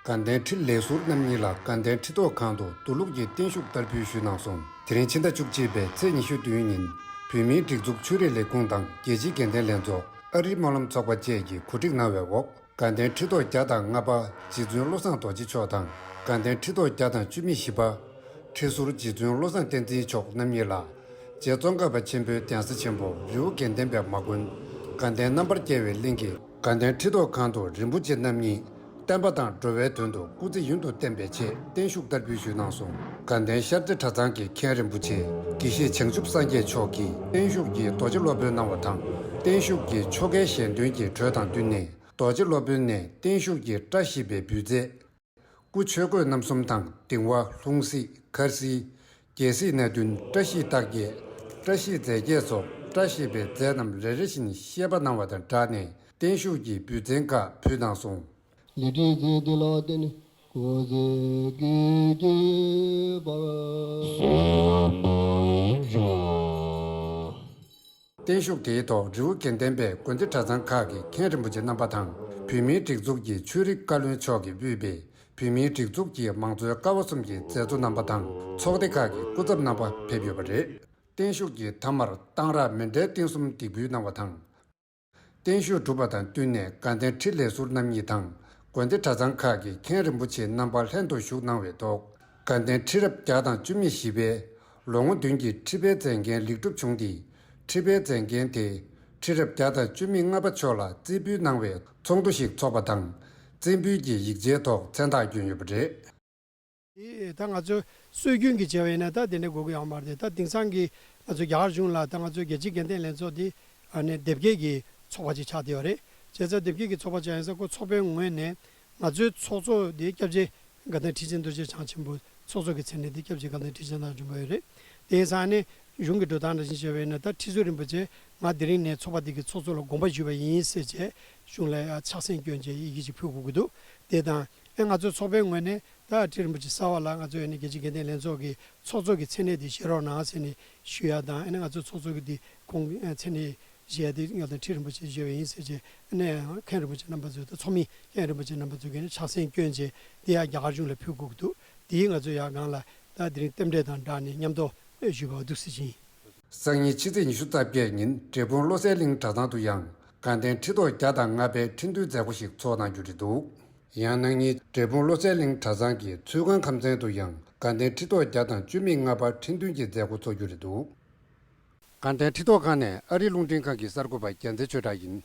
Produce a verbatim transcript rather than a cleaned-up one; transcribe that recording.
དགའ་ལྡན་ཁྲི་ལས་ཟུར་རྣམ་གཉིས་ལ་དགའ་ལྡན་ཁྲི་ཐོག་ཁང་དུ་མདོ་ལུགས་ཀྱི་བརྟན་བཞུགས་བསྟར་འབུལ་ཞུས་གནང་སོང་། དེ་རིང་ཕྱི་ཟླ་བཅུ་གཅིག་པའི་ཚེས་ཉི་ཤུ་བདུན་ཉིན་བོད་མིའི་སྒྲིག་འཛུགས་ཆོས་རིག་ལས་ཁུངས་དང་རྒྱལ་སྤྱིའི་དགེ་ལྡན་ལྷན་ཚོགས། ཨ་རིའི་སྨོན་ལམ་ཚོགས་པ་བཅས་ཀྱིས་གོ་སྒྲིག་གནང་བའི་འོག་དགའ་ལྡན་ཁྲི་ཐོག་བརྒྱ་དང་ལྔ་པ་རྗེ་བཙུན་བློ་བཟང་རྡོ་རྗེ་མཆོག་དང་། དགའ་ལྡན་ཁྲི་ཐོག་བརྒྱ་དང་བཅུ་མེད་བཞི་པ་ཁྲི་ཟུར་རྗེ་བཙུན་བློ་བཟང་བསྟན་འཛིན་མཆོག་རྣམ་གཉིས་ལ། རྗེ་ཙོང་ཁ་པ་ཆེན་པོའི་གདན་ས་ཆེན་པོ་རི་བོ་དགེ་ལྡན་པའི་མ་དགོན་དགའ་ལྡན་རྣམ་པར་རྒྱལ་བའི་གླིང་གི་དགའ་ལྡན་ཁྲི་ཐོག་ཁང་དུ་རིན་པོ་ཆེ་རྣམ་གཉིས་བསྟན་པ་དང་འགྲོ་བའི་དོན་དུ་སྐུ་ཚེ་ཡུན་དུ་བརྟན་པའི་ཆེད་བརྟན་བཞུགས་བསྟར་འབུལ་ཞུས་གནང་སོང་། དགའ་ལྡན་ཤར་རྩེ་གྲྭ་ཚང་གི་མཁན་རིན་པོ་ཆེ་དགེ་བཤེས་བྱང་ཆུབ་སངས་རྒྱས་མཆོག་གིས་བརྟན་བཞུགས་ཀྱི་རྡོ་རྗེ་སློབ་དཔོན་གནང་བ་དང་། བརྟན་བཞུགས་ཀྱི་ཆོ་གའི་ཞལ་འདོན་གྱི་གྲོས་དང་བསྟུན་ནས་རྡོ་རྗེ་སློབ་དཔོན་ནས་བརྟན་བཞུགས་ཀྱི་བཀྲ་ཤིས་པའི་འབུལ་རྫས། སྐུ་ཆོས་གོས་རྣམ་གསུམ་དང་གདིང་བ། ལྷུང་བཟེད། འཁར་གསིལ། རྒྱལ་སྲིད་སྣ་བདུན། བཀྲ་ཤིས་རྟགས་བརྒྱད། བཀྲ་ཤིས་རྫས་བརྒྱད་སོགས་བཀྲ་ཤིས་པའི་རྫས་རྣམས་རེ་རེ་བཞིན་བཤད་པ་གནང་བ་དང་སྦྲགས་ནས་བརྟན་བཞུགས་ཀྱི་འབུལ་ཚན་ཁག་ཕུལ་གནང་སོང་། ལས་འབྲས་མཛད་དེ་ལ་བརྟེན་ནས་གོ་ཚེ་སྐྱེས་སྐྱེས་པ། བརྟན་བཞུགས་དེའི་ཐོག་རི་བོ་དགེ་ལྡན་པའི་དགོན་སྡེ་གྲྭ་ཚང་ཁག་གི་མཁན་རིན་པོ་ཆེ་རྣམ་པ་དང་། བོད་མིའི་སྒྲིག་འཛུགས་ཀྱི་ཆོས་རིག་བཀའ་བློན་མཆོག་གིས་དབུས་པའི་བོད་མིའི་སྒྲིག་འཛུགས་ཀྱི་མང་གཙོའི་ཀ་བ་གསུམ་གྱི་མཛད་གཙོ་རྣམ་པ་དང་། ཚོགས་སྡེ་ཁག་གི་སྐུ་ཚབ་རྣམ་པ་ཕེབས་ཡོད་པ་རེད། བརྟན་བཞུགས་ཀྱི་མཐའ་མར་གཏང་རག་མཎྜལ་བསྟན་གསུམ་འདེགས་འབུལ་གནང་བ་དང་། བརྟན་བཞུགས་གྲུབ་པ་དང་བསྟུན་ནས་དགའ་ལྡན་ཁྲི་ལས་ཟུར་རྣམ་གཉིས་དང་། དགོན་སྡེ་གྲྭ་ཚང་ཁག་གི་མཁན་རིན་པོ་ཆེ་རྣམ་པ་ལྷན་དུ་བཞུགས་གནང་བའི་ཐོག་དགའ་ལྡན་ཁྲི་རབས་བརྒྱ་དང་བཅུ་མེད་བཞི་པའི་ལོ་ངོ་བདུན་གྱི་ཁྲི་པའི་མཛད་འགན་ལེགས་གྲུབ་བྱུང་སྟེ། ཁྲི་པའི་མཛད་འགན་དེ་ཁྲི་རབས་བརྒྱ་དང་བཅུ་མེད་ལྔ་པ་མཆོག་ལ་རྩིས་འབུལ་གནང་བའི་ཚོགས་འདུ་ཞིག་འཚོགས་པ་དང་། རྩིས་འབུལ་གྱི་ཡིག་ཆའི་ཐོག་མཚན་རྟགས་བསྐྱོན་ཡོད་པ་རེད། དེ་ད་ང་ཚོས་སྲོལ་རྒྱུན་གྱི་བྱས་པ་ཡིན་ན་ད་དེ་འདྲ་དགོས་ཀྱི་ཡོད་མ་རེད། ད་དེང་སང་གི་ང་ཚོ་རྒྱ་གར་གཞུང་ལ་ད་ང་ཚོའི་རྒྱལ་སྤྱིའི་དགེ་ལྡན་ལྷན་ཚོགས་འདི་ཨ་ནི་སྡེ་དགེ་གི་ཚོགས་པ་ཅིག་ཆགས་བསྡད་ཡོད་རེད། བྱས་ཙང་སྡེ་དགེ་གི་ཚོགས་པ་ཆགས་ཡིན་ཙང་ཁོ་ཚོགས་པའི་ངོས་ནས་ང་ཚོའི་ཚོགས་གཙོ་འདི་སྐྱབས་རྗེ་དགའ་ལྡན་ཁྲི་ཆེན་རྡོ་རྗེ་འཆང་ཆེན་པོ་ཚོགས་གཙོ་གི་མཚན་གནས་འདི་སྐྱབས་རྗེ་དགའ་ལྡན་ཁྲི་ཆེན་དང་འབྱོན་པ་ཡོད་རེད། དེང་སང་ནི་གཞུང་གི་འགྲོ་སྟངས་འདྲ་བཞིན་བྱས་པ་ཡིན་ན་ད་ཁྲི་ཟུར་རིན་པོ་ཆེ་ང་དེ་རིང་ནས་ཚོགས་པ་འདི་གི་ཚོགས་གཙོ་ལ་དགོངས་པ་ཞུས་པ་ཡིན་ཟེར་བྱས་གཞུང་ལ་ཕྱག་སེང་བསྐྱོན་བྱས་ཡི་གེ་ཅིག་ཕུལ་དགོས་ཀྱི་འདུག་དེ་དང་ཨེ་ང་ཚོའི་ཚོགས་པའི་ངོས་ནས་ད་ཁྲི་རིན་པོ་ཆེ་གསར་པ་ལ་ང་ཚོའི་ཨ་ནི་རྒྱལ་སྤྱིའི་དགེ་ལྡན་ལྷན་ཚོགས་ཀྱི་ཚོགས་གཙོ་གི་མཚན་གནས་དེ་བཞེས་རོགས་གནང་ཟེར་ནས་ཞུ་ཡ་དང་། ཨ་ནི་ང་ཚོའི་ཚོགས་གཙོ་གི་དེ་ཁོང་གི་མཚན་གནས་བཞེས་ཡ་དེ་ང་ཚོ་ཁྲི་རིན་པོ་ཆེ་བཞེས་པ་ཡིན་ཟེར་བྱས་ཨ་ནི་མཁན་རིན་པོ་ཆེ་རྣམ་པ་ཚོས་ད་ཚོགས་མི་མཁན་རིན་པོ་ཆེ་རྣམ་པ་ཚོས་ཀྱི་ནི་ཕྱག་སེང་བསྐྱོན་བྱས་དེ་ཡ་རྒྱ་གར་གཞུང་ལ་ཕུལ་དགོས་ཀྱི་འདུག་དེ་ང་ཚོ་ཡ་སྒང་ལ་ད་དེ་རིང་རྟེན་འབྲེལ་དང་སྦྲགས་ནས་མཉམ་དུ་ཞུས་པ་འདུག་ཟེར་གྱིན། སང་ཉིན་ཕྱི་ཚེས་ཉི་ཤུ་རྩ་བརྒྱད་ཉིན་འབྲས་སྤུངས་བློ་གསལ་གླིང་གྲྭ་ཚང་དུ་ཡང་དགའ་ལྡན་ཁྲི་ཐོག་བརྒྱ་དང་ལྔ་པའི་ཁྲི་འདོན་མཛད་སྒོ་ཞིག་འཚོགས་གནང་རྒྱུ་རེད་འདུག་ཡང་གནངས་ཉིན་འབྲས་སྤུངས་བློ་གསལ་གླིང་གྲྭ་ཚང་གི་ཚུལ་ཁང་ཁམས་ཚན་དུ་ཡང་དགའ་ལྡན་ཁྲི་ཐོག་བརྒྱ་དང་བཅུ་མེད་ལྔ་པ་ཁྲི་འདོན་གྱི་མཛད་སྒོ་འཚོགས་རྒྱུ་རེད་འདུག་དགའ་ལྡན་ཁྲི་ཐོག་ཁང་ནས་ཨ་རིའི་རླུང་འཕྲིན་ཁང་གི་གསར་འགོད་པ་རྒྱལ་མཚན་ཆོས་གྲགས་ཡིན།